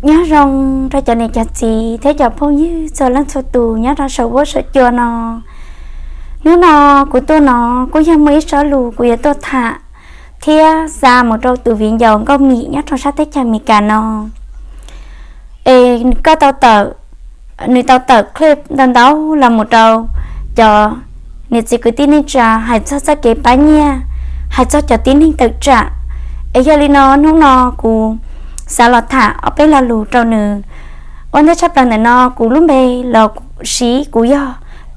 Nyob zoo rau cov niam cov txiv thiab cov phooj ywg txhua leej txhua tus nyob rau saum huab saum cua no. Hnub no kuv tuaj no kuj yog muaj ib tsob lus kuv yuav tuaj tham thiab xa mus rau tus viv ncaus Nkauj Mim nyob rau sab teb chaws Amelikas no. Es koj tau tawm, nws tau tawm clip ntau ntau los mus rau cov niam txiv kwv tij neej tsa hais txog txoj kev pab nyiaj, hais txog cov tib neeg tawm tsam. Es yog li no hnub no kuv xav los tham ob peb lo lus rau nws. Ua ntej tshaj plaws ntawm no kuv lub npe los siv kuv yog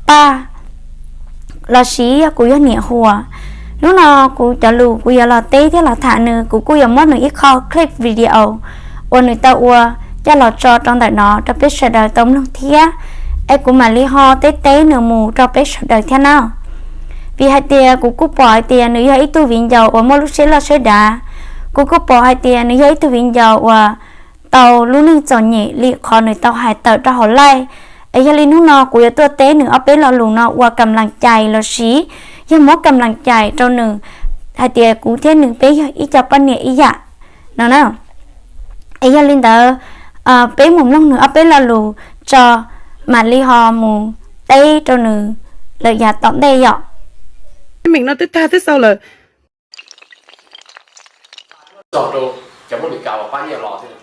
Paj, los siv yog kuv yog Niam Huas. Hnub no kuv cov lus kuv yuav los teb thiab los tham nws, kuv kuj yuav muab nws ib qho clip video uas nws tau ua coj los tso rau ntawm no rau peb sawv daws tau mloog thiab. Es kuv mam li ho teb teb nws mus rau peb sawv daws thiab na. Vim hais tias kuv kuj pom hais tias nws yog ib tug viv ncaus uas muaj lub siab loj siab dav. Kuv kuj pom hais tias nws yog ib tug viv ncaus uas tau lub neej txom nyem li qhov nws tau hais tawm rau hauv live. Es yog li hnub no kuv yuav tuaj teb nws ob peb lo lus no ua kam lam cais los sis yog muab kam lam cais rau nws hais tias kuv thiab nws peb yog ib co poj niam ib yam no na. Es yog li ntawd, peb mus mloog nws ob peb lo lus tso, mam li ho mus teb rau nws lawm yav tom ntej yom. Teeb meem no twb tag twb xaus lawm. Txog rau cov Hmoob Meskas uas pab nyiaj los thiab.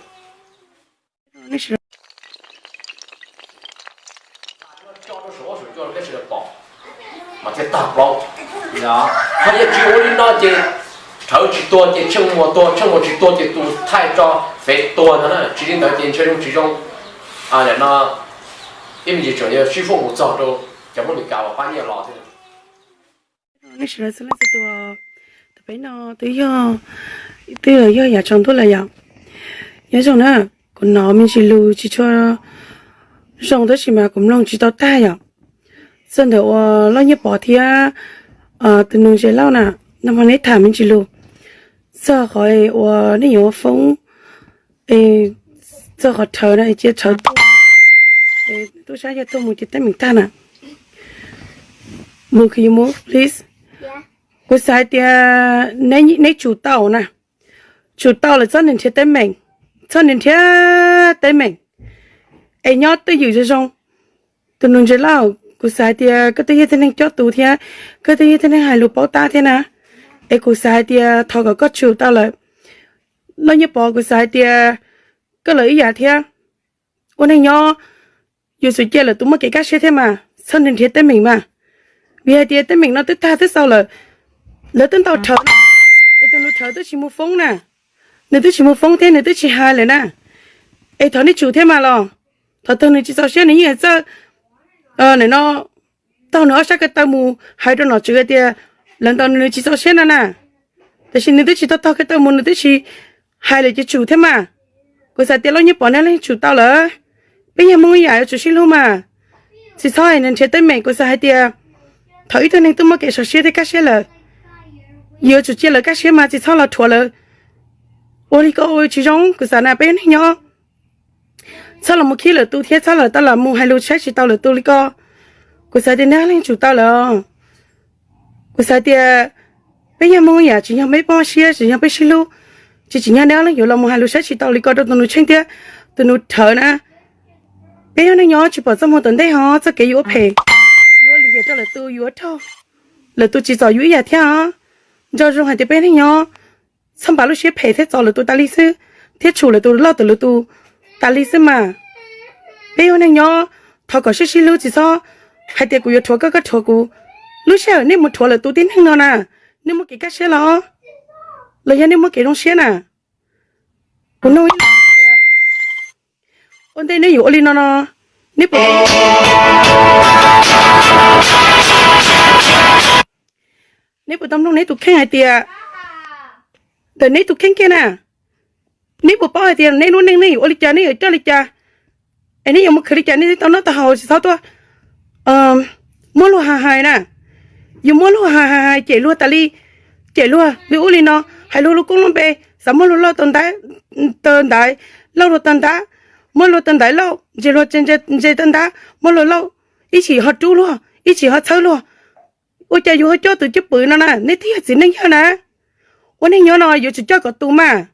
Coj rau saum huab saum cua rau peb sawv daws pom mas thiaj tag plaub. Ho yog tsis ua li no ces rhawv tsis tuag ces Tsheej Muas tuag, Tsheej Muas tsis tuag ces tus thaij tso fev tuag ntag na. Tsis li ntawd ces ntshe zoo tsis zoo. Nim no ib me ntsis tseem yuav sib foob mus txog rau cov Hmoob Meskas uas pab nyiaj los thiab. Nej sawv daws txhua leej txhua tus, peb no twb yog, twb yog yav tsaus ntuj lawm yom. Nyob zoo na, kuv hnov me ntsis lus tsis tshua zoo tab sis mas kuv mloog tsis tau tag yom. Txog ntawm uas Loj Nyiaj Pov thiab tus nus Ntses Lauj na, no mas neb tham me ntsis lus txog qhov uas nej yuav foob, txog qhov rhawv no cia rhawv tuaj, tub sab yog tuaj mus ces teeb meem tag na. Move, could you move, please? Kuv xav hais tias neb tsum tau na, tsum tau lawm txhob nrhiav teeb meem, txhob nrhiav teeb meem, es nyob twj ywm zoo zoo. Tus nus Ntses Lauj, kuv xav hais tias koj twb yog tib neeg cob tus thiab, koj twb yog tib neeg hais lus paub tab thiab na, es kuv xav hais tias thov kom koj tsum tau lawm. Loj Nyiaj Pov, kuv xav hais tias koj los ib yam thiab. Ua neeg nyob yuav tsum cia lwm tus muaj kev kaj siab thiab mas, txhob nrhiav teeb meem mas. Vim hais tias teeb meem no twb tag twb xaus lawm, lawv twb ntaus rhawv, es tus nus rhawv twb tsis mus foob na, nws twb tsis mus foob thiab nws twb tsis hais lawm na. Es thov nej tsum thiab mas los, thaum twg nws tsis txaus siab nws yeej txawj, nim no taug nws ob sab ko taw mus hais rau nom tswv hais tias lawv ntaus nws, nws tsis txaus siab no na. Tiam sis nws twb tsis tau taug ko taw mus, nws twb tsis hais lawm ces tsum thiab mas. Kuv xav tias Loj Nyiaj Pov neb leej tsum tau lawm. Peb yog Hmoob ib yam yuav tsum sib hlub mas. Tsis txhob nrhiav teeb meem, kuv xav hais tias thaum ib tug neeg twb muaj kev sov siab thiab kaj siab lawm, yuav tsum cia lawv kaj siab mas tsis txhob los rhuav lawv. Ua li ko ua tsis zoo, kuv xav na peb yog neeg nyob, txhob los mus khib lwm tus thiab txhob los tau los mus hais lus saib tsis taus lwm tus li ko. Kuv xav tias neb leej tsum tau lawm. Kuv xav tias peb yog Hmoob yam tsis yog peb poob siab, tsis yog peb sib hlub, tsis tsim nyog neb leej yuav los mus hais lus saib tsis taus li ko rau tus nus tsheej thiab tus nus rhawv na. Peb yog neeg nyob tsis pom txoj hmoo tom ntej ho txoj kev yuav ua phem, yuav ua lim hiam rau lwm tus, yuav raug lwm tus tsis txom yus ib yam thiab os. Nco zoo hais tias peb neeg nyob txhob npam lub siab phem thiab txo lwm tus tas li xwb, thiab tshum lwm tus loj tawm lwm tus tas li xwb mas. Peb yog neeg nyob, thov kom sib sib hlub tsis txhob hais tias kuv yuav rhuav koj koj rhuav kuv. Lub sij hawm nej mus rhuav lwm tus tib neeg no na, nej muaj kev kaj siab los, los yog nej muaj kev zoo siab na? Kuv nug, ua ntej nej yuav ua li no no, neb puas, neb puas tau mloog neb tus kheej hais tias, ntawm neb tus kheej kiag na, neb puas paub hais tias neb lub neej nej yuav ua li cas, nej yuav coj li cas, es neb yuav mus khwv li cas nej thiaj tau noj tau haus, tsis txhob tuaj muab luag hais hais na. Yus muab luag hais hais hais cem luag tas li, cem luag li ub li no, hais luag lub koob lub npe, xav muab luag lauj tau ntaiv, tau ntaiv, lauj luag tau ntab, muab luag tau ntaiv lauj, ntse luag ntse tau ntab, muab luag lauj, ib chim ho rub luag, ib chim ho txhawb luag. Ua cas yus ho coj tus cwj pwm no na, neb twb yog txiv neej yawg na. Ua neeg nyob no yuav tsum coj kom tus mas,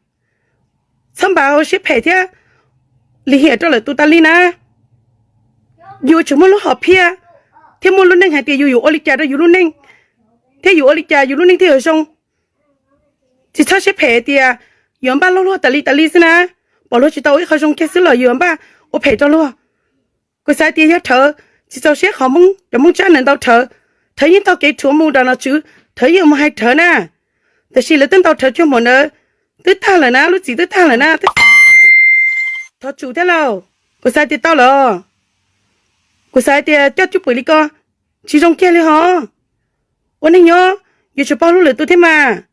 txhob npam ua siab phem thiab. lim hiam rau lwm tus tas li na. Yus tseem muaj lub hom phiaj thiab muaj lub neej hais tias yus yuav ua li cas rau yus lub neej, thiab yus ua li cas yus lub neej thiaj yuav zoo. Tsis txhob siab phem tias yuav npaj luag luag tas li tas li xwb na. Pom luag tsis tau ua ib qho zoo kiag xwb los yuav npaj ua phem rau luag. Kuv xav tias yog Rhawv tsis txaus siab qhov Hmoob, cov Hmoob tsab ntawd ntaus Rhawv, Rhawv yeej taug kev rhuav mus nram nom tswv, Rhawv yeej mus hais Rhawv na. Tiam sis lawv twb ntaus Rhawv cuag npaum ntawd, twb tag lawm na, lub txim twb tag lawm na. Thov tsum thiab lauj. Kuv xav tias tau lawm. Kuv xav tias coj cwj pwm li ko tsis zoo kiag li hos. Ua neej nyob yuav tsum paub hlub lwm tus thiab mas.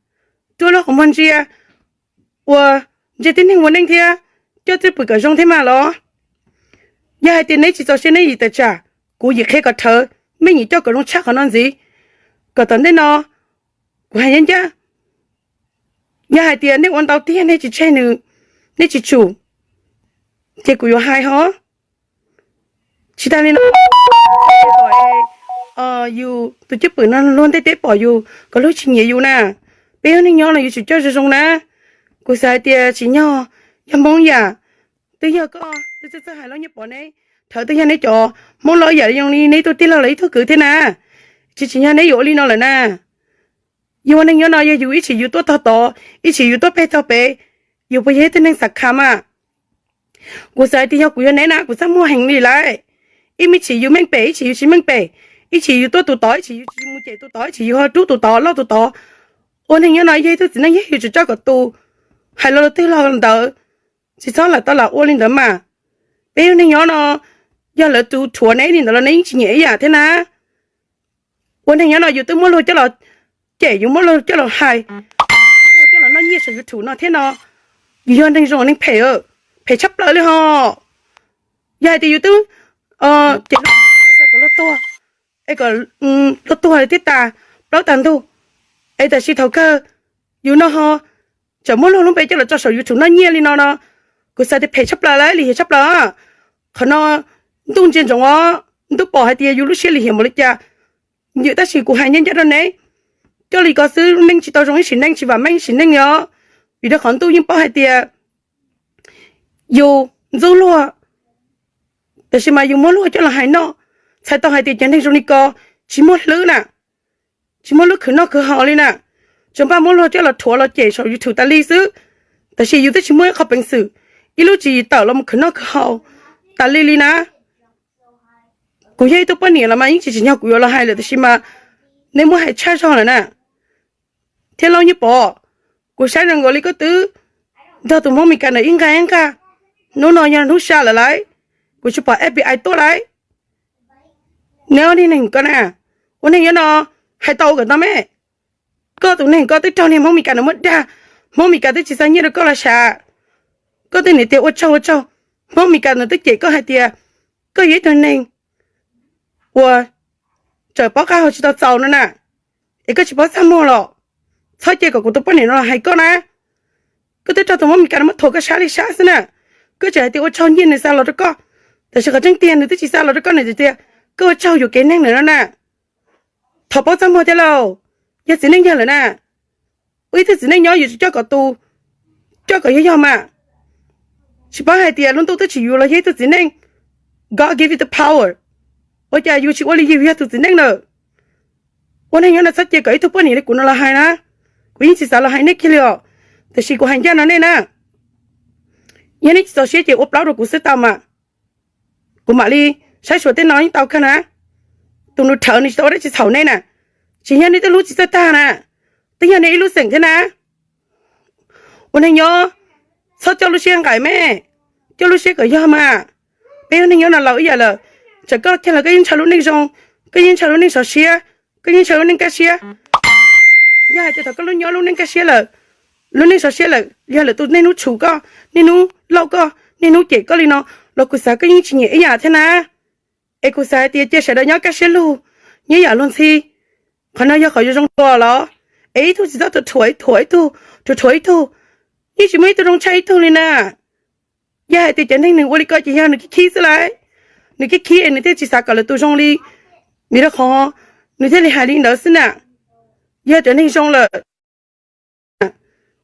Rua lub qhov muag ntsia, ua ntsia tib neeg ua neej thiab coj cwj pwm kom zoo thiab mas los. Yog hais tias neb tsis txaus siab neb yim tawm tsam, kuv yim qhia kom Rhawv, mej yim coj kom zoo tshaj qhov no ntxiv, kom tom ntej no kuv hais ncaj ncaj, yog hais tias nej ua ntau tiag nej tsis tseg nws, nej tsis tsum, ces kuv yuav hais hos. Tsis tas li no, yus tus cwj pwm no luag ntiaj teb pom yus kom luag tsis nyiam yus na. Peb ua neej nyob no yuav tsum coj zoo zoo na. Kuv xav hais tias tsim nyog yog Hmoob yam, twb yog koj twb txawj txawj hais los nyiaj pom neb, Rhawv twb yog neb cov Hmoob los yam li zoo li neb ib tug tij laug los ib tug kwv thiab na. Tsis tsim nyog neb yuav ua li no lawm na. Yus ua neej nyob no yog yus ib txhis yus tuaj tog tod, ib txhis yus tuaj peg tog pem, yus puas yog ib tug neeg xav kha mas? Kuv xav hais tias yog kuv yog neb na kuv txaj muag heev li lawm. Ib me txhis yus meej pem ib txhis yus tsis meej pem, ib txhis yus tuaj tus tod ib txhis yus tsis mus cem tus tod ib txhis yus ho rub tus tod loj tus tod. Ua neeg nyob no yog ib tug txiv neej yog yus tsis coj kom tus hais los twg los ntawd, tsis txhob lam tau lam ua li ntawd mas. Peb ua neeg nyob no yog lawv tus rhuav neb li ntawd los neb yeej tsis nyiam ib yam thiab na. Ua neeg nyob no yus twb muab luag coj los cem, yus muab luag coj los hais, muab luag coj los noj nyiaj saum YouTube no thiab no, yus yog neeg zoo neeg phem, phem tshaj plaws li hos. Yog hais tias yus twb cem luag kom luag tuag, es kom luag tuag li thiab tas, plaub tas ntug, es tam sim thaum kawg yus no ho tseem muab luag lub npe coj los tso saum YouTube noj nyiaj li no no, kuv xav tias phem tshaj plaws lawm, lim hiam tshaj plaws. Qhov no ntuj ntsia ntsoov os, ntuj pom hais tias yus lub siab lim hiam npaum li cas. Tab sis kuv hais ncaj ncaj rau neb, coj li ko xwb lub neej tsis tau zoo ib sim neej, tsis vam meej ib sim neej li os. Vim rau qhov ntuj yeej paub hais tias yus ntxub luag, tab sis mas yus muab luag coj los hais noj, txhais tau hais tias cov neeg zoo li ko tsis muaj hlwb na, tsis muaj lub khwv noj khwv haus li na. Tsuas npaj muab luag coj los rhuav los cem saum YouTube tas li xwb, tab sis yus twb tsis muaj ib qho peev xwm, ib lub tswv yim tawm los mus khwv noj khwv haus tas li li na. Kuv yog ib tug poj niam los mas yeej tsis tsim nyog kuv yuav los hais lawm, tab sis mas nej muab hais tshaj zog lawm na. Thiab Lauj Nyiaj Pov, kuv saib zoo nkaus li koj twb nrog tus Hmoob Mes Kas ntawd ib nqag ib nqag, hnub no yog hnub xya lawm lauj, kuv tsis pom F B I tuaj lauj. Neb ua neeg ko na, ua neeg nyob no hais tau ua kom tau me. Koj tus neeg koj twb raug niag Hmoob Mes Kas ntawd muab dag, Hmoob Mes Kas twb tsis xa nyiaj rau koj los sav. Koj twb niam tias ua tsaug ua tsaug, Hmoob Mes Kas ntawd twb cem koj hais tias koj yog ib tug neeg uas tseem paub qab hau tsis tau txaus no na, es koj tsis paub txaj muag los? Txhob cia kom kuv tus poj niam no los hais koj na. Koj twb raug tus Hmoob Mes Kas no muab thuam koj sab li sab xwb na. Koj tseem hais tias ua tsaug nyiaj nws xa los rau koj, tab sis qhov tseeb tiag nws twb tsis xa los rau koj, nws tias koj ua tsaug yuam kev neeg lawm no na. Thov paub txaj muag thiab lauj, yog txiv neej yawg lawm na. Ua ib tug txiv neej nyob yus tsis coj kom tu, coj kom yog yog mas. Tsis paub hais tias lub ntuj twb tsim yus los yog ib tug txiv neej, God give you the power. Ua cas yus tsis ua li yus yog tus txiv neej lawm? Ua neeg nyob no txhob cia kom ib tug poj niam li kuv no los hais na. Kuv yeej tsis xav los hais nej kiag li os, tab sis kuv hais ncaj no nej na. Yog nej tsis txaus siab ces ua plaub rau kuv xwb tau mas. Kuv mam li saib xyuas tej no yeej tau kawg na. Tus nus rhawv nws tsis tau ua dab tsi txhaum nej na. Tsis yog nej twb hlub tsis txawj tag na, twb yog nej ib lub xeem thiab na. Ua neeg nyob txhob coj lub siab nqaim me, coj lub siab kom yog mas. Peb ua neeg nyob no laus ib yam lawm, txawm koj kiag los koj yeej ntshaw lub neej zoo, koj yeej ntshaw lub neej sov siab, koj yeej ntshaw lub neej kaj siab. Yog hais tias thaum koj lub nyob lub neej kaj siab lawm, lub neej sov siab lawm, yog lawm tus niaj hnub tshum koj, niaj hnub lauj koj, niaj hnub cem koj li no, los kuv xav koj yeej tsis nyiam ib yam thiab na. Es kuv xav hais tias cia sawv daws nyob kaj siab lug, nyob yam luag ntxhi. Qhov no yog qhov yuav zoo dua los? Es ib tug tsis txhob thuam ib thuam ib tug, thuam thuam ib tug, yeej tsis muaj ib tug zoo tshaj ib tug li na. Yog hais tias cov neeg nws ua li ko ces yog nws khib khib xwb lauj. Nws khib khib es nws thiaj tsis xav kom lawv tus zoo li, vim rau qhov nws thiaj li hais li ntawd xwb na. Yog cov neeg zoo lawm,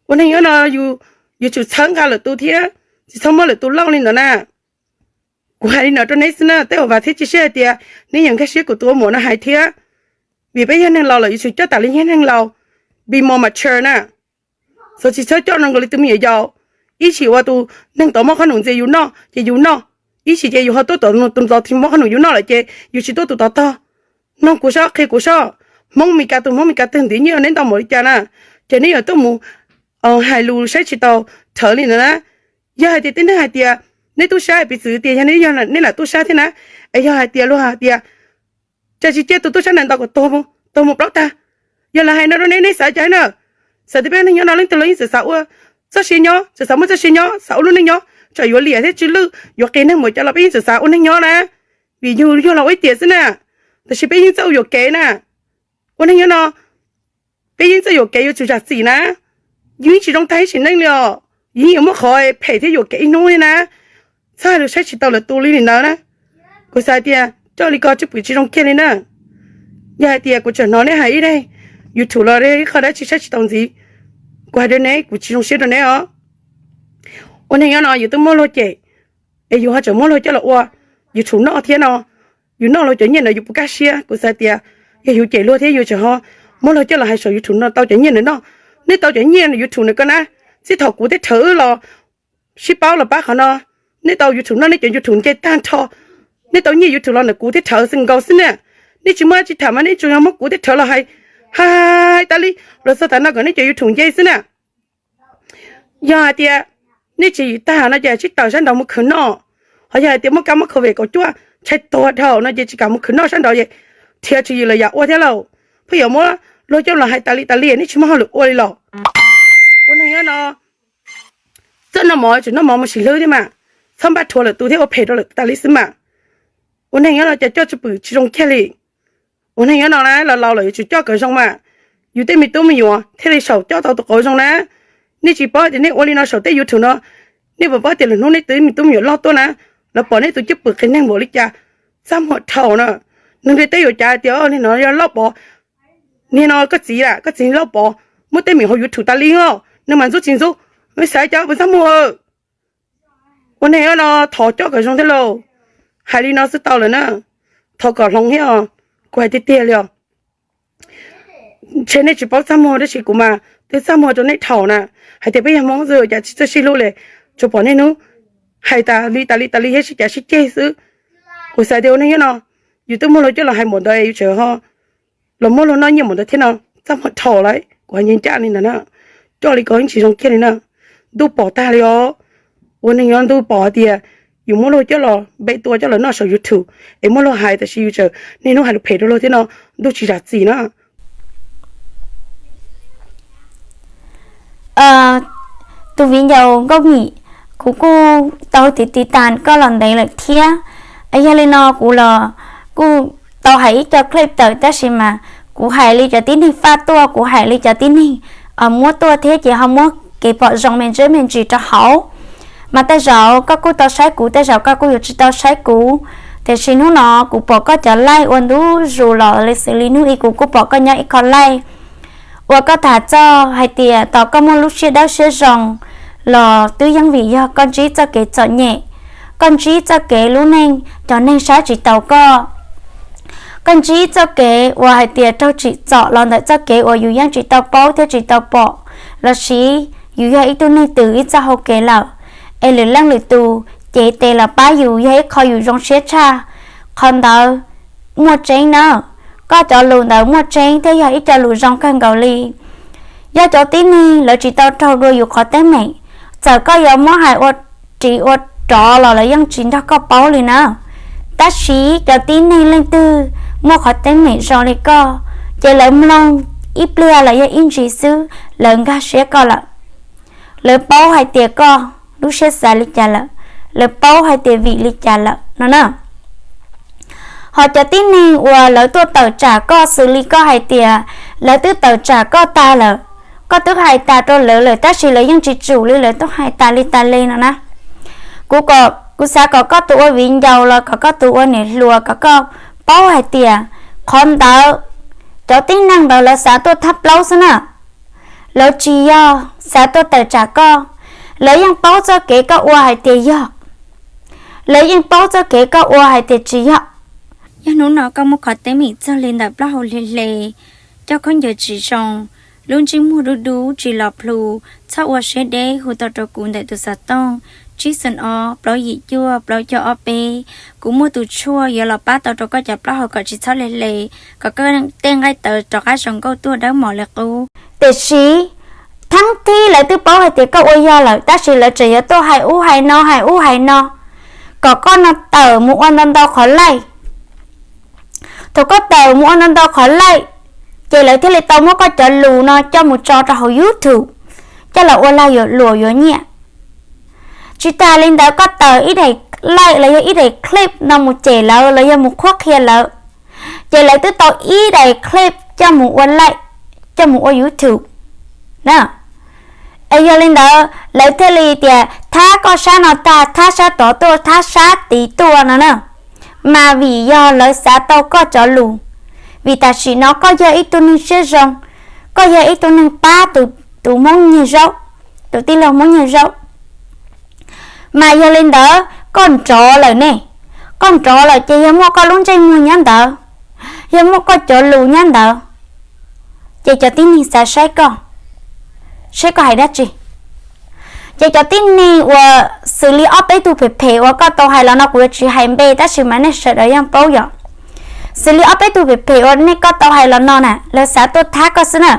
ua neeg nyob no yus yuav tsum txhawb nqa lwm tus thiab, tsis txhob muab lwm tus lauj li ntawd na. Kuv hais li no rau neb xwb na, tej uas vam thiab cia siab hais tias neb yuav nkag siab kuv tus ua muam no hais thiab. Vim peb yog neeg laus lawm yuav tsum coj tas li yog neeg laus, be more mature na. Txhob tsis txhob coj no nkaus li tus me nyuam yaus. Ib chim uas tus neeg tod muab qhob noom ntxias yus noj ces yus noj, ib chim ces yus ho tuaj tom tus tod tsis muab qhob noom yus noj lawm ces yus tsis tuaj tus tod tog. Mloog kuv soj, qhia kuv soj. Hmoob Mes Kas tus Hmoob Mes Kas twg ntiav nyiaj neb ntau npaum li cas na, ces neb yuav tuaj mus hais lus saib tsis taus thawv li ntawd na. Yog hais tias tej neeg hais tias neb tub sab, piv txwv tias yog neb lam tub sab thiab na, es yog hais tias luag hais tias cas tsis cia tus tub sab ntawd ntaus kom tuag mus plaub tag, yog lawv hais no rau neb, neb xav cas na? Xav tias peb neeg nyob no leej twg los yeej txawm xav ua txoj sia nyob, txawm xav muaj txoj sia nyob, xav ua lub neej nyob, txawm yuav liam thiab tsw lwj yuav qias neeg npaum cas los peb yeej txawm xav ua neeg nyob na. Vim yus yog los ua ib tiam xwb na, tab sis peb yeej txawj ua yuam kev na. Ua neeg nyob no peb yeej txawj yuam kev yuav tsum zam txim na. Yus yeej tsis zoo tag ib sim neej li os, yus yeej yuav muaj qhov phem thiab yuam kev ib hnub li na. Txhob hais lus saib tsis taus lwm tus li li ntawd na. Kuv xav tias coj li ko tswj pwm tsis zoo kiag li na. Yog hais tias kuv tseem hnov neb hais ib daim YouTube los ib qho dab tsi saib tsis taus ntxiv, kuv hais rau neb kuv tsis zoo siab rau neb os. Ua neeg nyob no yus twb muaj luag cem, es yus ho tseem muab luag coj los ua YouTube noj thiab no, yus noj luag cov nyiaj ntawd yus puas kaj siab? Kuv xav tias yog yus cem luag thiab yus tseem ho muab luag coj los hais saum YouTube no tau cov nyiaj ntawd noj. Nej tau cov nyiaj YouTube ntawd ko na, txij thaum kuv tej rhawv wb los sib paub los pab qhov no, nej tau YouTube noj, nej cov YouTube nce tag nrho. Nej tau nyiaj YouTube los ntawm kuv tej rhawv xwb nkaus xwb na. Nej tsis muaj dab tsi tham mas nej tsuas yog muab kuv tej rhawv los hais, hais tas li los txog tav no kom nej cov YouTube nce xwb na. Yog hais tias nej tswv yim tag no ces tsib taws sab nraud mus khwv noj, ho yog hais tias muaj kab muaj COVID kaum cuaj ntshai tuag dhau no ces tsis kam mus khwv noj sab nraud es, thiaj tswv yim lawm yam ua thiab lauj. Pheej yuav muab luag coj los hais tas li tas li, nej tsis muaj hauj lwm ua li los? Ua neeg nyob no txawj noj mov tseem noj mov mus sim hlwb thiab mas, txhob npaj rhuav lwm tus thiab ua phem rau lwm tus tas li xwb mas. Ua neeg nyob no cas coj tswj pwm tsis zoo kiag li. Ua neeg nyob no na, los laus lawm yuav tsum coj kom zoo mas, yus tej me tub me nyuam thiaj li saum coj tau tus qauv zoo na. Nej tsis paub tias nej ua li no saum tej YouTube no, nej puas paub tias lwm hnub nej tus me tub me nyuam loj tuaj na, lawv pom nej tus cwj pwm qias neeg npaum li cas, txaj muag dhau na. Neeg ntiaj teb yuav cav tias li no yog Lauj Pov, nim no koj txiv a, koj txiv Lauj Pov muaj teeb meem hauv YouTube tas li os, nws mas ntxub tsis ntxub, xav cas puas txaj muag. Ua neeg no thov coj kom zoo thiab lauj. Hais li no xwb tau lawm na, thov kom hloov thiab os, kuv hais tiag tiag li os. Ntshe nej tsis paub txaj muag tab sis kuv mas twb txaj muag rau nej dhau na, hais tias peb yog Hmoob xwb cas tsis txawj sib hlub li, tsuas pom niaj hnub hais tas li tas li tas li thiab sib cav sib ceg xwb. Kuv xav tias ua neeg nyob no, yus twb muaj luag coj los hais npaum ntawd yus tseem ho los muab luag noj nyiaj npaum ntawd thiab no, txaj muag dhau lawm, kuv hais ncaj ncaj li ntawd na. Coj li ko yeej tsis zoo kiag li na, ntuj pom tag li os. Ua neeg nyob ntuj pom tias yus muab luag coj los npe tua coj los noj saum YouTube es muab luag hais tab sis yus tseem niaj hnub hais lus phem rau luag thiab no, ntuj tsis zam txim na. Tus viv ncaus Nkauj Mim, kuv kuj tau tiv tiv tas koj los ntev lawm thiab. Yog li no kuv los kuj tau hais ib co clip tawm tab sis mas kuv hais li cov tib neeg faj tuaj, kuv hais li cov tib neeg muab tuaj thiab ces ho muab kev pom zoo me ntsis me ntsis rau hauv. Mas tej zaum koj kuj tau saib kuv, tej zaum koj kuj yuav tsis tau saib kuv, tiam sis hnub no kuv pom koj cov live ua ntu zus los li xws li hnub ib kuv kuj pom koj nyob ib qho live uas koj tham txog hais tias tos koj muaj lub siab dawb siab zoo los twb yeej vim yog koj ntsib txoj kev txom nyem, koj ntsib txoj kev lub neej cov neeg saib tsis taus koj, koj ntsib txoj kev uas hais tias raug tsim txom los ntawm txoj kev uas yus yeej tsis tau paub thiab tsis tau pom, lossis yus yog ib tug neeg twg ib txoj hau kev lawm, es lwm leej lwm tus cev tes los pab yus yog ib qho yus zoo siab tshaj. Qhov ntawd muaj tseeb na, koj cov lus ntawd muaj tseeb thiab yog ib co lus zoo kawg nkaus li. Yog cov tib neeg lawv tsis tau raug dua yus qhov teeb meem, txawm koj yuav muab hais ua ris ua rov los lawv yeej tsis nrog koj paub li na. Tab sis cov tib neeg leej twg muaj qhov teeb meem zoo li koj, ces lawv mloog ib pliag los yog ib ntsis xwb lawv nkag siab koj lawm. Lawv paub hais tias koj lub siab xav li cas lawm, lawv paub hais tias vim li cas lawm no na. Ho cov tib neeg uas lawv tuaj tawm tsam koj xws li koj hais tias lawv twb tawm tsam koj tag lawm, koj twb hais tas rau lawv lawm tab sis lawv yeej tsis tsum li, lawv tuaj hais tas li tas li no na. Kuv, kuv xav kom koj tus ua viv ncaus los kom koj tus ua niam hluas kom koj paub hais tias qhov ntawd cov tib neeg ntawd lawv xav tuaj thab plaub xwb na. Lawv tsis yog xav tuaj tawm tsam koj, lawv yeej paub txoj kev koj ua hais tias yog Lawv yeej paub txoj kev koj ua hais tias tsis yog. Yog hnub no koj muaj qhov teeb meem txog li ntawm plaub hau hle hle, coj khaub ncaws tsis zoo, lub ntsej muag dub dub tsis los plhu, txhob ua siab deb hu tau rau kuv ntawm tus xov tooj tsib xoom ob plaub yim cuaj plaub cuaj ob peb. Kuv muaj tus tshuaj yuav los pab tau rau koj cov plaub hau kom tsis txhob hle hle, kom koj tej nqaij tawv rov qab zoo nkauj tuaj dawb mos li qub. Tiam sis thaum thib lawv twb paub hais tias koj ua yog lawm, tab sis lawv tseem yuav tuaj hais ub hais no hais ub hais no kom koj no tawm mus ua ntau ntau qhov laij. Thaum koj tawm mus ua ntau ntau qhov laij, ces lawv thiaj li tau muab koj cov lus no coj mus tso rau hauv YouTube, coj los ua lag luam yuav nyiaj. Tsis tas li ntawd, koj tawm ib daim laij los yog ib daim clip no mus cem lawv los yog mus qhuab qhia lawv, ces lawv twb tau ib daim clip coj mus ua laij, coj mus ua YouTube na. Es yog li ntawd lawv thiaj li tias thab koj sab no tag, thab sab tod tuaj, thab sab tid tuaj no na. Mas vim yog lawv xav tau koj cov lus, vim tam sim no koj yog ib tug neeg siab zoo, koj yog ib tug neeg pab tus, tus Hmoob Nyuag Zaub, tus tij laug Hmoob Nyuag Zaub. Mas yog li ntawd koj nrov lawm ne, koj nrov lawm ces yog muaj koj lub ntsej muag nyob ntawd, yog muaj koj cov lus nyob ntawd, ces cov tib neeg xav saib koj, saib koj hais dab tsi. Ces cov tib neeg uas xws li ob peb tug phem phem uas koj tau hais los no, kuv yuav tsis hais npe tab sis mas nej sawv daws yeej paub yom. Xws li ob peb tug phem phem uas nej koj tau hais los no na, lawv xav tuaj thab koj xwb na.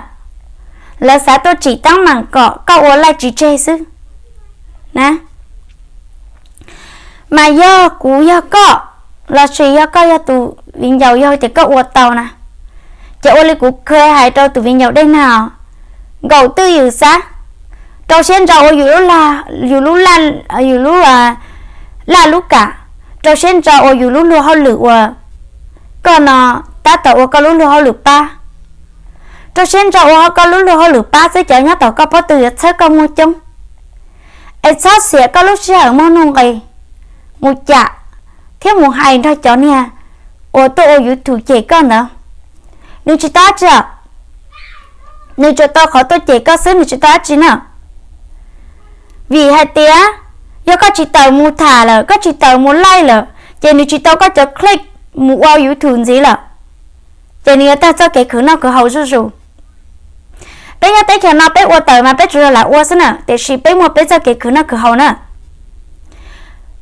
Lawv xav tuaj tsim teeb meem kom koj ua laij tsis tseg xwb na. Mas yog kuv yog koj, lossis yog koj yog tus viv ncaus yog tias koj ua tau na, ces ua li kuv kheev hais rau tus viv ncaus Dej Nag, nkaum twj ywm xav, rau siab ntso ua yus lub, yus lub, yus lub laj lub kam, rau siab ntso ua yus lub luag hauj lwm uas koj no tab tom ua koj lub luag hauj lwm pab. Rau siab ntso ua koj lub luag hauj lwm pab xwb, cov nyob tom koj pob tw yuav txhawb koj muaj coob. Es txhob xiam koj lub sij hawm muaj nuj nqis mus cam thiab mus hais nrog cov niag uas tuaj ua YouTube cem koj ntawd. Nws tsis tau dab tsi, nws tsuas tau qhov tuaj cem koj xwb, nws tsis tau dab tsi na. Vim hais tias yog koj tsis tawm mus tham lawm, koj tsis tawm mus laij lawm, ces nws tsis tau koj cov click mus ua YouTube ntxiv lawm, ces nws yuav tag txoj kev khwv noj khwv haus zuj zus. Peb nyob teb chaws no peb ua tawm mas peb tsuas yog lam ua xwb na, tiam sis peb muaj peb txoj kev khwv noj khwv haus na.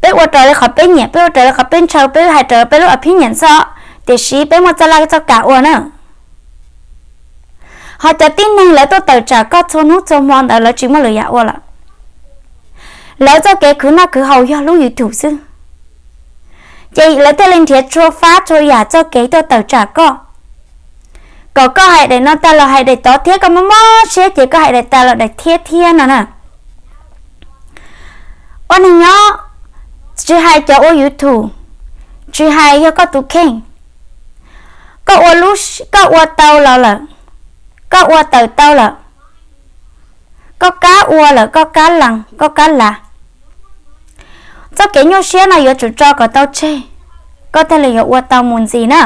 Peb ua raws li qhov peb nyiam, peb ua raws li qhov peb ntshaw, peb hais raws peb lub opinion xwb, tiam sis peb muaj txoj laj txoj kam ua na. Ho cov tib neeg lawv tuaj tawm tsam koj txhua hnub txhua hmo ntawd lawv tsis muaj lwm yam ua lawm. Lawv txoj kev khwv noj khwv haus yog lub YouTube xwb. Ces lawv thiaj li nrhiav txhua fab txhua yam txoj kev tuaj tawm tsam koj, kom koj hais daim no tag los hais daim tod thiab, koj mob mob siab ces koj hais daim tag los daim thiab thiab no na. Ua neeg nyob, tsis hais cov ua YouTube, tsis hais yog koj tus kheej, koj ua, koj ua tau los lawm, koj ua tawm tau lawm, koj kab ua lawm, koj kab lees, koj kab lav, txoj kev nyuaj siab no yuav tsum tso kom tau tseg, koj thiaj li yuav ua tau mus ntxiv na.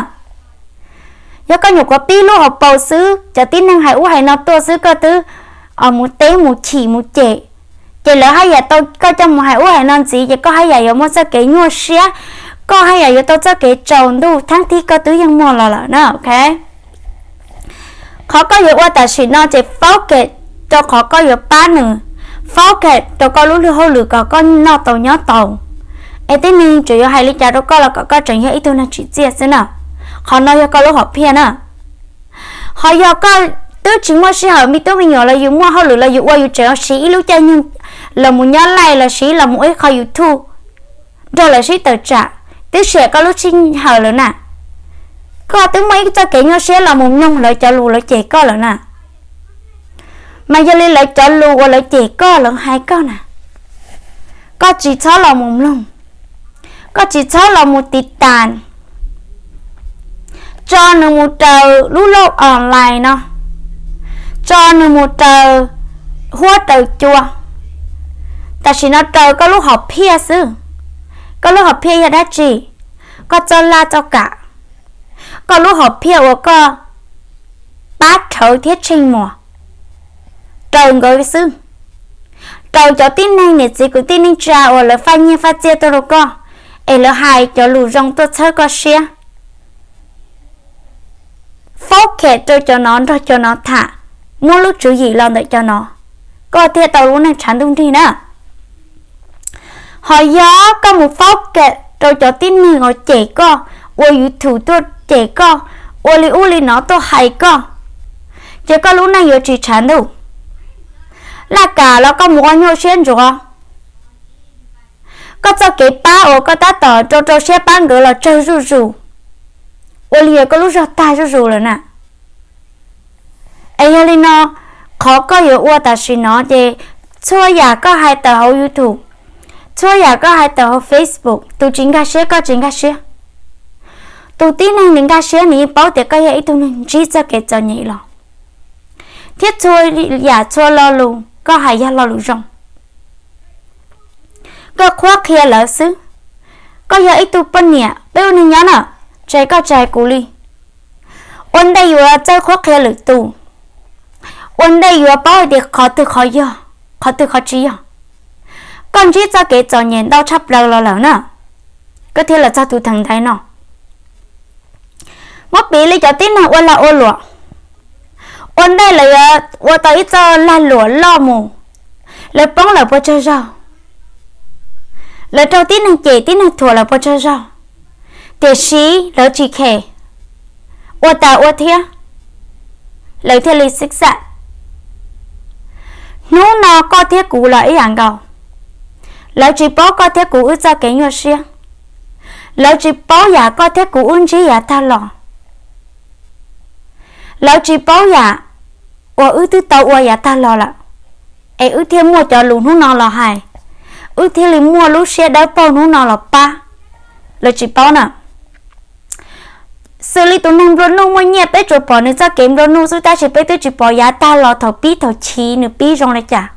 Yog koj nyuam qhuav pib lub hauv paus xwb, cov tib neeg hais ub hais no tuaj xwb koj twb mus teb mus chim mus cem, ces lawv haj yam tau koj coj mus hais ub hais no ntxiv ces koj haj yam yuav muaj txoj kev nyuaj siab, koj haj yam yuav tau txoj kev tsaus ntuj thaum thib koj twb yeej muaj los lawm na, ok. Qhov koj yuav ua tam sim no ces focus rau qhov koj yuav pab nws, focus rau koj lub luag hauj lwm kom koj noj tau nyob tau. Es tib neeg tseem yuav hais li cas rau koj los kom koj tseem yog ib tug neeg tsim txiaj xwb na. Qhov no yog koj lub hom phiaj na. Ho yog koj twb tsis muaj sij hawm, me tub me nyuam los yus muaj hauj lwm los yus ua, yus tseem siv ib lub caij nyoog los mus nyob laij los siv los mus ua ib qho YouTube nrog lawv sib tawm tsam, twb siam koj lub sij hawm lawm na. Koj twb muaj ib txoj kev nyuaj siab los mus mloog lawv cov lus lawv cem koj lawm na. Mas yog li lawv cov lus uas lawv cem koj lawv hais koj na, koj tsis txhob los mus mloog, koj tsis txhob los mus tiv tas, tso nws mus raws lub lauj online no, tso nws mus raws huab raws cua. Tam sim no raws koj lub hom phiaj xwb. Koj lub hom phiaj yog dab tsi? Koj txoj laj txoj kam, koj lub hom phiaj uas koj pab rhawv thiab tsheej muas, raws nkawd xwb. Raws cov tib neeg niam txiv kwv tij neej tsa uas lawv faj nyiaj faj txiaj tuaj rau koj, es lawv hais cov lus zoo tuaj txhawb koj siab. Focus rau cov no, nrog cov no tham, muab lub tswv yim los ntawm cov no, koj thiaj tau lub neej tshav ntuj nrig na. Ho yog koj mus focus rau cov tib neeg uas cem koj, ua YouTube tuaj cem koj, ua li ub li no tuaj hais koj, ces koj lub neej yuav tsis tshav ntuj. Laj kam los koj mus ua nyuaj siab ntsuav. Koj txoj kev pab uas koj tab tom rau rau siab pab nkawd los tsawg zuj zus, ua li koj lub zog tag zuj zus lawm na. Es yog li no, qhov koj yuav ua tam sim no ces txhua yam koj hais tawm hauv YouTube, txhua yam koj hais tawm hauv Facebook, tus tsis nkag siab koj tsis nkag siab. Tus tib neeg nws nkag siab nws yeej paub tias koj yog ib tug neeg ntsib txoj kev txom nyem los, thiab txhua yam txhua lo lus koj hais yog lo lus zoo. Koj qhuab qhia lawv xwb. Koj yog ib tug poj niam, peb ua neeg nyob na, tsis hais koj tsis hais kuv li. Ua ntej yuav txawj qhuab qhia lwm tus, ua ntej yuav paub hais tias qhov twg qhov yog, qhov twg qhov tsis yog. Koj ntsib txoj kev txom nyem ntau tshaj plaws los lawm na, koj thiaj los txog tus theem ntaiv no. Muab piv li cov tib neeg ua lag ua luam, ua ntej lawv yuav ua tau ib txoj lag luam loj mus, lawv poob lawm puas tsawg zaug, lawv raug tib neeg cem tib neeg thuam lawm puas tsawg zaug, tiam sis lawv tsis khem, ua tas ua thiab, lawv thiaj li xib xam. Hnub no koj thiab kuv los ib yam nkaus, lawv tsis paub koj thiab kuv wb txoj kev nyuaj siab, lawv tsis paub yam koj thiab kuv wb ntsib yav tag los, lawv tsis paub yam uas wb twb tau ua yav tag los lawm, es wb thiaj muaj cov lus hnub no los hais, wb thiaj li muaj lub siab dawb paug hnub no los pab, lawv tsis paub na. Xws li tus neeg nplua nuj muaj nyiaj peb tsuas pom nws txoj kev nplua nuj xwb tab sis peb twb tsis pom yav tag los thaum pib thaum chiv nws pib zoo li cas,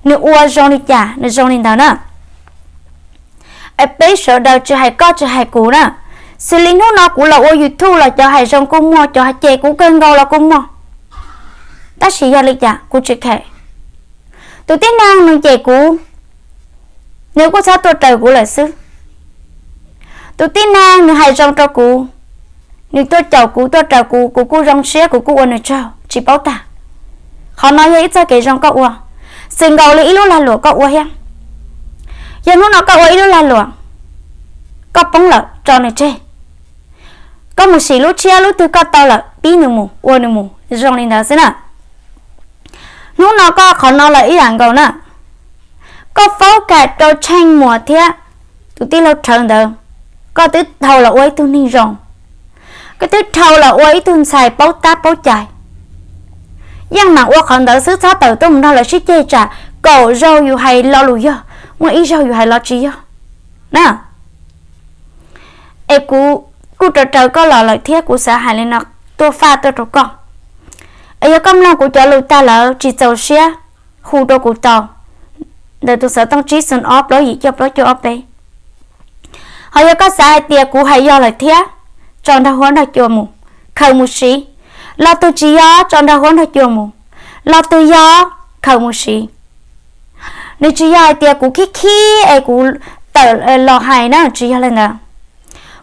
nws ua zoo li cas nws zoo li ntawd na. Es peb sawv daws tsis hais koj tsis hais kuv na, xws li hnub no kuv los ua YouTube los cov hais zoo kuj muaj, cov hais cem kuv kawg nkaus los kuj muaj, tab sis yog li cas kuv tsis khem. Tus tib neeg nws cem kuv, nws kuj txhob tuaj raws kuv lawm xwb. Tus tib neeg nws hais zoo rau kuv, nws tuaj caum kuv tuaj raws kuv, kuv kuj zoo siab kuv kuj ua nws tsaug tsis paub tag. Qhov no yog ib txoj kev zoo koj ua, xws nkaus li ib lub lag luam koj ua thiab. Yog hnub no koj ua ib lub lag luam, koj poob lawm tso nws tseg, koj mus sim lub tshiab lub twg koj tau lawm pib nws mus ua nws mus zoo li ntawd xwb na. Hnub no koj qhov no lawm ib yam nkaus na, koj focus rau Tsheej Muas thiab tus tij laug Rhawv ntawd, koj twb dhau los ua ib tug neeg zoo, koj twb dhau los ua ib tug ntxhais paub tab paub cai. Yeej mam ua qhov ntawd xwb txhob tawm tuaj mus nrog lawv sib ceg tsam kaum zaug yus hais lo lus yog, muaj ib zaug yus hais lo tsis yog na. Es kuv kuj raws raws koj los lawm thiab kuv xav hais li no tuaj faj tuaj rau koj. Es yog koj mloog kuv cov lus tag lawm tsis txaus siab, hu rau kuv tau ntawm tus xov tooj tsib xoom ob plaub yim cuaj plaub cuaj ob peb. Ho yog koj xav hais tias kuv hais yog lawm thiab, tso nrog huab nrog cua mus, khaws mus siv. Los tus tsis yog tso nrog huab nrog cua mus, los tus yog khaws mus siv. Nws tsis yog hais tias kuv khib khib es kuv tawm los hais na, tsis yog li ntawd.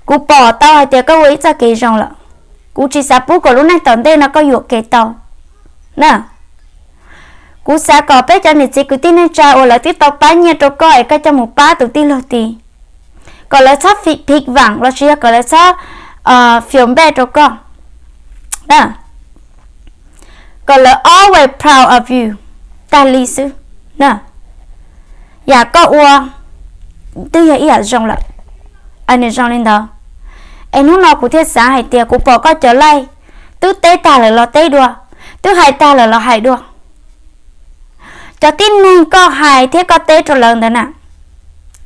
Kuv pom tau hais tias koj ua ib txoj kev zoo lawm, kuv tsis xav pub kom lub neej tom ntej no koj yuam kev tau na. Kuv xav kom peb cov niam txiv kwv tij neej tsa uas lawv twb tau pab nyiaj rau koj es koj coj mus pab tus tij laug tid, kom lawv txhob phiv vam lossis yog kom lawv txhob fias npej rau koj, kom lawv always proud of you tag li xwb. Yam koj ua twb yog ib yam zoo lawm, nws zoo li ntawd. Es hnub no kuv thiaj xav hais tias kuv pom koj cov laij twb teb tag lawm los teb dua, twb hais tag lawm los hais dua. Cov tib neeg koj hais thiab koj teb rau lawv ntawd na,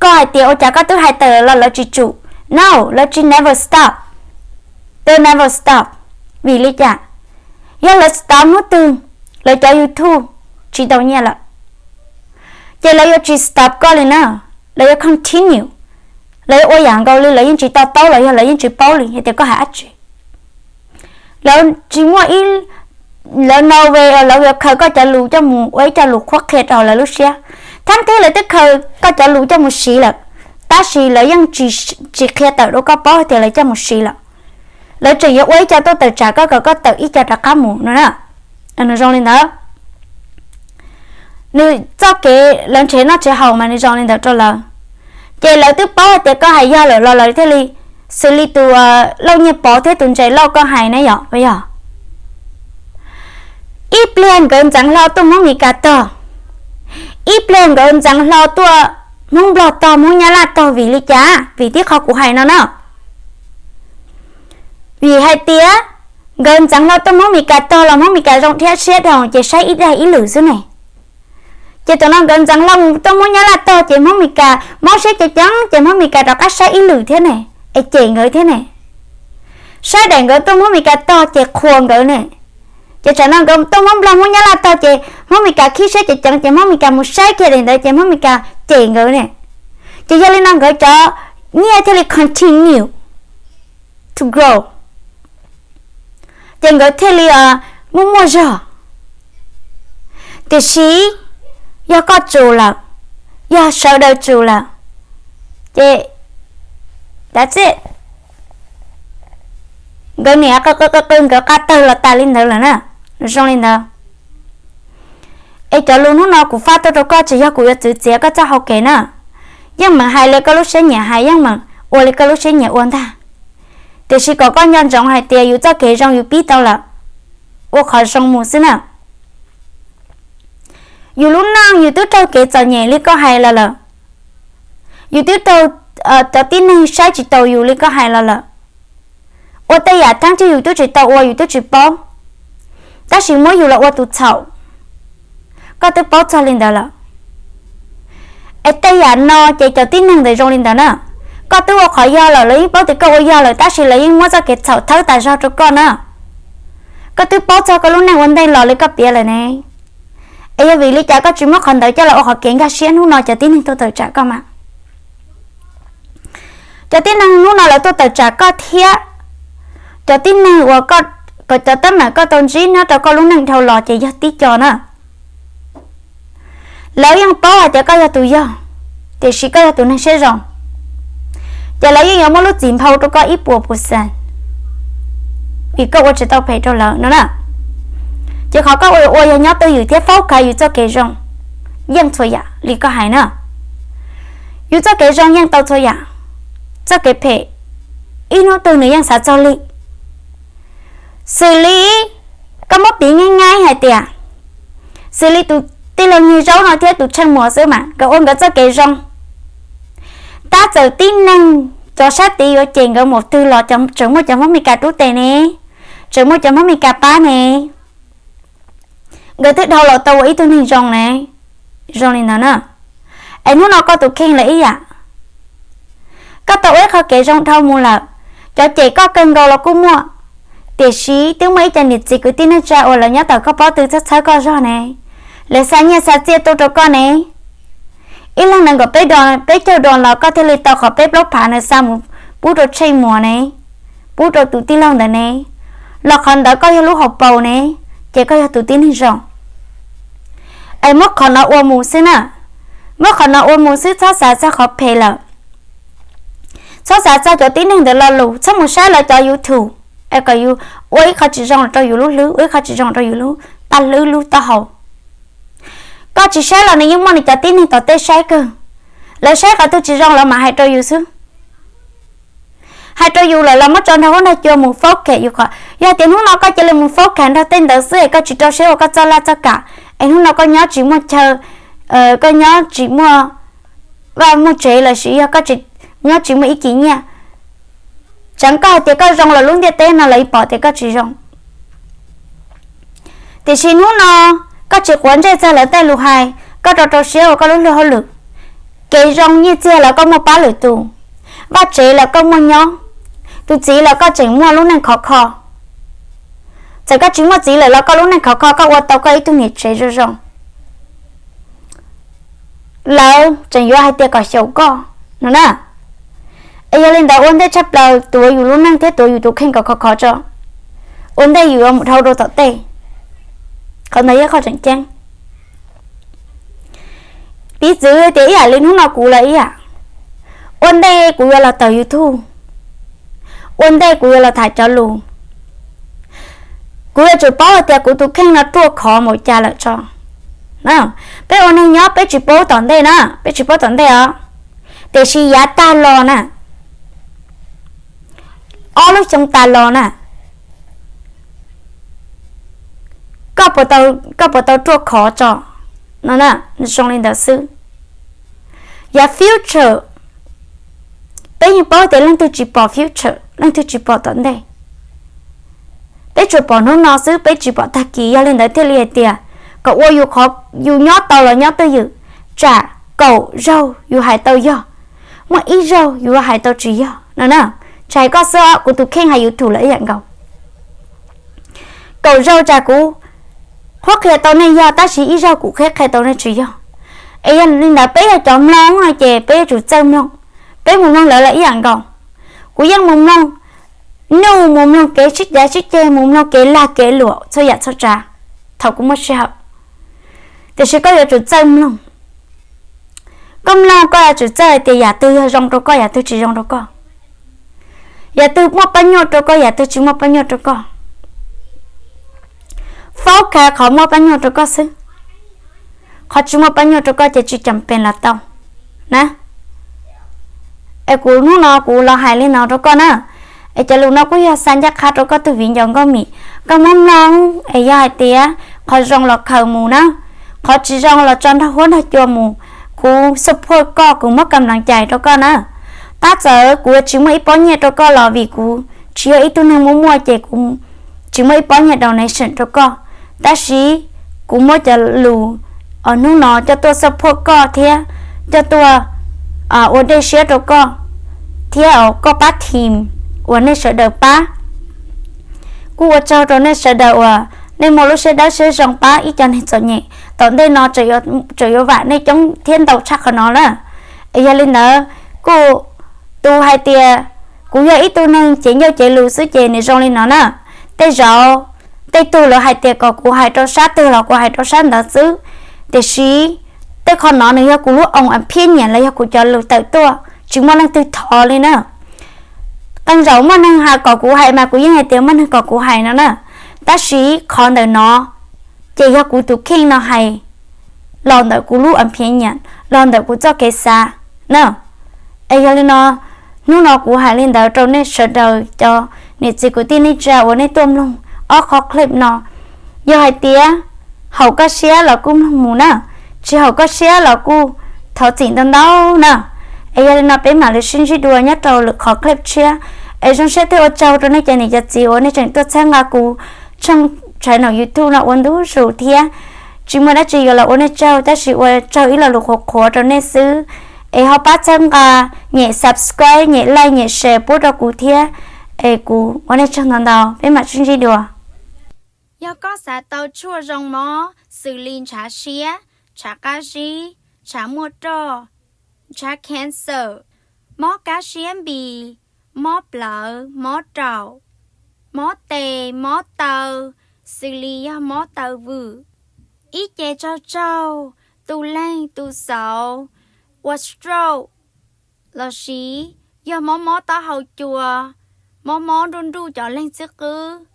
koj hais tias ua cas koj twb hais tawm los lawv tsis tsum? No, lawv tsis never stop. They never stop. Vim li cas? Yog lawv stop hnub twg, lawv cov YouTube tsis tau nyiaj lawm, ces lawv yuav tsis stop koj li na, lawv yuav continue. Lawv yuav ua yam nkaus li lawv yeej tsis to taub los yog lawv yeej tsis paub li hais tias koj hais dab tsi. Lawv tsis muaj ib, lawv no way lawv yuav khaws koj cov lus coj mus ua ib co lus qhuab qhia rau lawv lub siab. Thaum twg lawv twb khaws koj cov lus coj mus siv lawm, tab sis lawv yeej tsis qhia tawm rau koj paub tias lawv coj mus siv lawm. Lawv tseem yuav ua ib co tuaj tawm tsam koj kom koj tawm ib co rov qab mus no na. Nws zoo li ntawd. Nws txoj kev lawv nrhiav noj nrhiav haus mas nws zoo li ntawd rau lawv. Ces lawv twb paub hais tias koj hais yog lawm los lawv thiaj li, xws li tus Lauj Nyiaj Pov thiab tus Ntsaim Lauj koj hais ne yom, puas yog? Ib pliag nkawd ntxeev hlo tuaj Hmoob Mes Kas tog, ib pliag nkawd ntxeev hlo tuaj Hmoob Nplog tog, Hmoob Nyab Laj tog. Vim li cas? Vim tib qho kuv hais no na. Vim hais tias nkawd ntxeev hlo tuaj Hmoob Mes Kas tog los Hmoob Mes Kas zoo thiab siab dhau ces saib ib daim ib lwm xwb ne. Ces tam no nkawd ntxeev hlo mus tuaj Hmoob Nyab Laj tog ces Hmoob Mes Kas mob siab ceev ceev ces Hmoob Mes Kas rov qab saib ib lwm thiab ne, es cem nkawd thiab ne. Saib daim nkawd tuaj Hmoob Mes Kas tog ces qhuas nkawd ne. Ces tam no nkawd tuaj Hmoob Nplog Hmoob Nyab Laj tog ces Hmoob Mes Kas khib siab ceev ceev ces Hmoob Mes Kas mus saib kiag daim ntawd ces Hmoob Mes Kas cem nkawd ne. Ces yog li no nkawd cov nyiaj thiaj li continue to grow, ces nkawd thiaj li muaj muaj zog. Tiam sis yog koj tsum lawm, yog sawv daws tsum lawm, ces that's it, nkawd niam qw qw qw nkawd qab tawg los tas li ntawd lawm na. Zoo li ntawd. Es cov lus hnub no kuv faj tuaj rau koj tsis yog kuv yuav txwv txiav koj txoj hau kev na. Yeej meem hais li koj lub siab nyiam hais, yeej meem ua li koj lub siab nyiam ua ntag. Tiam sis kom koj nco ntsoov hais tias yus txoj kev zoo yus pib tau lawm, ua qhov zoo mus xwb na. Yus lub neej yus twb raug kev txom nyem li koj hais los lawm, yus twb raug cov tib neeg saib tsis taus yus li koj hais los lawm. Ua tej yam thaum twg yus twb tsis tau ua yus twb tsis paub, tab sis muab yus los ua tus txhaum, koj twb paub txog li ntawd lawm. Es tej yam no ces cov tib neeg ntawd zoo li ntawd na. Koj twb ua qhov yog lawm, lawv yeej paub tias koj ua yog lawm tab sis lawv yeej muab txoj kev txhaum thawb tas zog rau koj na. Koj twb paub txog koj lub neej ua ntej los li koj piav lawm ne. Es yog vim li cas koj tsis muab qhov ntawd coj los ua qhov kev nkag siab hnub no cov tib neeg tuaj tawm tsam koj mas? Cov tib neeg hnub no lawv tuaj tawm tsam koj thiab cov tib neeg uas kom cov teeb meem koj tau ntsib nyob rau koj lub neej dhau los ces yog tib co na. Lawv yeej paub hais tias koj yog tus yog, tiam sis koj yog tus neeg siab zoo, ces lawv yeej yuav muab lub txim nphau rau koj ib puas puas xees, vim koj ua tsis tau phem rau lawv no na. Ces qhov koj ua yog nyob twj ywm thiab focus yus txoj kev zoo, yeej txhua yam li koj hais na. Yus txoj kev zoo yeej tau txhua yam, txoj kev phem ib hnub twg nws yeej xav txog li. Xws li koj muab piv nyaib nyaib hais tias, xws li tus tij laug Nyiag Zaub no thiab tus Tsheej Muas xwb mas nkawd ua nkawd txoj kev zoo, tab txawm tib neeg cov sab tid yuav cem nkawd mus twg los tseem muaj cov Hmoob Mes Kas rub tes ne, tseem muaj cov Hmoob Mes Kas pab ne. Nkawd twb dhau los tau ua ib tug neeg zoo ne, zoo li ntawd na. Es hnub no koj tus kheej lawm ib yam, koj tau ua ib qho kev zoo dhau mus lawm, cov cem koj kawg nkaus los kuj muaj, tiam sis twb muaj ib co niam txiv kwv tij neej tsa uas lawv nyob tom koj pob tw txhawb txhawb koj zog ne, lawv xa nyiaj xa txiaj tuaj rau koj ne. Ib leeg nees nkaum peb dos peb caug dos los koj thiaj li tau qhov peb plaub phav na xa mus pub rau Tsheej Muas ne, pub rau tus tij laug ntawd ne, los qhov ntawd koj yog lub hauv paus ne, ces koj yog tus tib neeg zoo. Es muab qhov no ua mus xwb na, muab qhov no ua mus xwb txhob xav txog qhov phem lawm. Txhob xav txog cov tib neeg ntawd lo lus, txhob mus saib lawv cov YouTube, es kom yus ua ib qho tsis zoo rau yus lub hlwb, ua ib qho tsis zoo rau yus lub paj hlwb lub taub hau. Koj tsis saib los nws yeej muaj nws cov tib neeg tom tej saib kawg, lawv saib qhov twg tsis zoo lawv mam hais rau yus xwb. Hais rau yus lawm los muab tso nrog huab nrog cua mus focus yus qhov, yog tias hnub no koj cia li mus focus nrog tej ntawd xwb es koj tsis rau siab ua koj txoj laj txoj kam, es hnub no koj nyob tsis muaj chaw, koj nyob tsis muaj vaj muaj tsev los sis yog koj nyob tsis muaj ib kis nyiaj, tseev koj hais tias koj zoo los lub ntiaj teb no lawv pom tias koj tsis zoo. Tiam sis hnub no koj tsis quav ntsej txog lawv tej lus hais, koj rau rau siab ua koj lub luag hauj lwm, kev zoo nyiaj txiag los koj muaj pab lwm tus, vaj tsev los koj muaj nyob, tus txiv los koj tseem muaj lub neej khov kho. Txawm koj tsis muaj txiv lawm los koj lub neej khov kho koj ua tau koj ib tug niam tsev zoo zoo, lawv tseem yuav hais tias kom xyaum koj no na. Es yog li ntawd ua ntej tshaj plaws tuav yus lub neej thiab tuav yus tus kheej kom khov khov tso, ua ntej yus yuav mus dhau rau tom tej. Qhov ntawd yog qhov tseem ceeb. Piv txwv tias ib yam li hnub no kuv lawm ib yam, Ua ntej kuv yuav los tawm YouTube, ua ntej kuv yuav los tham cov lus, kuv yuav tsum paub hais tias kuv tus kheej no ruaj khov npaum cas lawm tso. Peb ua neeg nyob peb tsis paub tom ntej na, peb tsis paub tom ntej os. Tiam sis yav tag los na, ob lub xyoo tas los na, koj puas tau ruaj khov tso no, zoo li ntawd xwb. Yav future, peb yeej paub tias leej twg tsis pom future, leej twg tsis pom tom ntej. Peb tsuas pom hnub no xwb, peb tsis pom tag kis. Yog li ntawd thiaj li hais tias kom ua yus qhov yus nyob tau los nyob twj ywm, tsam kaum zaug yus hais tau yog, muaj ib zaug yus hais tau tsis yog no na. Tsis hais koj xwb, kuv tus kheej hais YouTube lawm ib yam nkaus. Kaum zaug tsam kuv qhuab qhia tau nej yog, tab sis ib zaug kuv qhuab qhia tau nej tsis yog. Es yog li ntawd peb yog cov mloog no ces peb yuav tsum txawj mloog. Peb mus mloog lawv los ib yam nkaus. Kuv yeej mus mloog news, mus mloog kev sib cav sib ceg, mus mloog kev lag kev luam txhua yam txhua tsav thaum kuv muaj sij hawm. Tiam sis koj yuav tsum txawj mloog. Koj mloog koj yuav tsum txawj hais tias yam twg yog zoo rau koj, yam twg tsis zoo rau koj, yam twg muaj pab nyuaj rau koj, yam twg tsis muaj pab nyuaj rau koj. Focus qhov muaj pab nyuaj rau koj xwb, qhov tsis muaj pab nyuaj rau koj ces tsis cam pes los tau na. Es kuv hnub no kuv los hais li no rau koj na. Es cov lus no kuj yog xa ncaj qha rau koj tus viv ncaus Nkauj Mim, koj muab mloog es yog hais tias qhov zoo los khaws mus na, qhov tsis zoo los tso nrog huab nrog cua mus. Kuv support koj, kuv muab kam lees cais rau koj na. Tab txawm kuv tsis muaj ib pob nyiaj rau koj los vim kuv tsis yog ib tug neeg muaj muaj ces kuv tsis muaj ib pob nyiaj donation rau koj. Tab sis kuv muab cov lus hnub no coj tuaj support koj thiab coj tuaj ua dej siab rau koj thiab koj pab team uas nej sawv daws pab. Kuj ua tsaug rau nej sawv daws uas nej muaj lub siab dawb siab zoo pab ib co neeg txom nyem. Tom ntej no tseem yuav vam nej coob thiab ntau tshaj qhov no na. Es yog li ntawd, kuj tus hais tias kuv yog ib tug neeg cev ncauj cev lus xwb ces nws zoo li no na. Tej zaum tej tug lawv hais tias kom kuv hais rau sab twg los kuv hais rau sab ntawd xwb. Tiam sis tej qho no nws yog kuv lub own opinion los yog kuv cov lus tawm tuaj, tsis muaj leej twg thov li na. Qee zaum muaj neeg hais kom kuv hais mas kuv yeej hais tias muaj neeg kom kuv hais no na. Tab sis qhov ntawm no ces yog kuv tus kheej no hais los ntawm kuv lub opinion, los ntawm kuv txoj kev xav na. Es yog li no, hnub no kuv hais li ntawd rau nej sawv daws cov niam txiv kwv tij neej tsa uas nej tuaj mloog ob qho clip no. Yog hais tias haum koj siab los kuj mloog mus na, tsis haum koj siab los kuj thov txim ntau ntau na. Es yog li no peb mam li sib ntsib dua nyob rau lwm qhov clip tshiab. Es zoo siab thiab ua tsaug rau nej cov niam cov txiv uas nej tseem tuaj txhawb nqa kuv tshooj channel YouTube no ua ntu zus thiab. Tsis muaj dab tsi yuav los ua nej tsaug tab sis ua tsaug ib lo lus qhuav qhuav rau nej xwb. Es ho pab txhawb nqa, nyem subscribe, nyem like, nyem share pub rau kuv thiab. Es kuv ua nej tsaug ntau ntau, peb mam sib ntsib dua. Yog koj xav tau tshuaj zoo mob xws li ntshav siab, ntshav qab zib, ntshav muaj roj, ntshav cancer, mob kab siab npis, mob plawv, mob raum, mob tes, mob taw, xws li yog mob taw vwm, ib ce tsaug tsaug, tu leeg tu xauv, ua stroke, lossis yog mob mob taub hau cua, mob mob nruj nruj cov leeg txib qwb,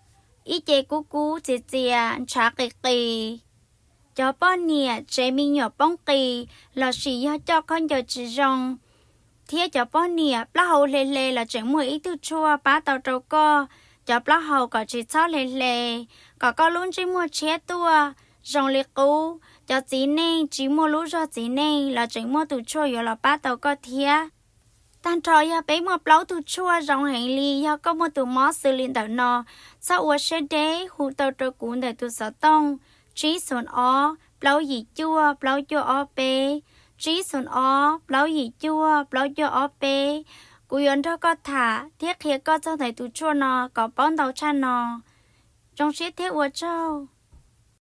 ib ce kub kub txias txias, ntshav qis qis, cov poj niam tsev me nyuam poob qis lossis yog coj khaub ncaws tsis zoo, thiab cov poj niam plaub hau hle hle los tseem muaj ib tug tshuaj pab tau rau koj cov plaub hau kom tsis txhob hle hle, kom koj lub ntsej muag tshiab tuaj zoo li qub, cov txiv neej tsis muaj lub zog txiv neej los tseem muaj tus tshuaj yuav los pab tau koj thiab. Tag nrho yog peb muaj plaub tug tshuaj zoo heev li. Yog koj muaj tus mob xws li ntawm no, txhob ua siab deb, hu tau rau kuv ntawm tus xov tooj tsib xoom ob plaub yim cuaj plaub cuaj ob peb, tsib xoom ob plaub yim cuaj plaub cuaj ob peb. Kuv yuav nrog koj tham thiab qhia koj txog ntawm tus tshuaj no kom paub ntau tshaj no. Zoo siab thiab ua tsaug.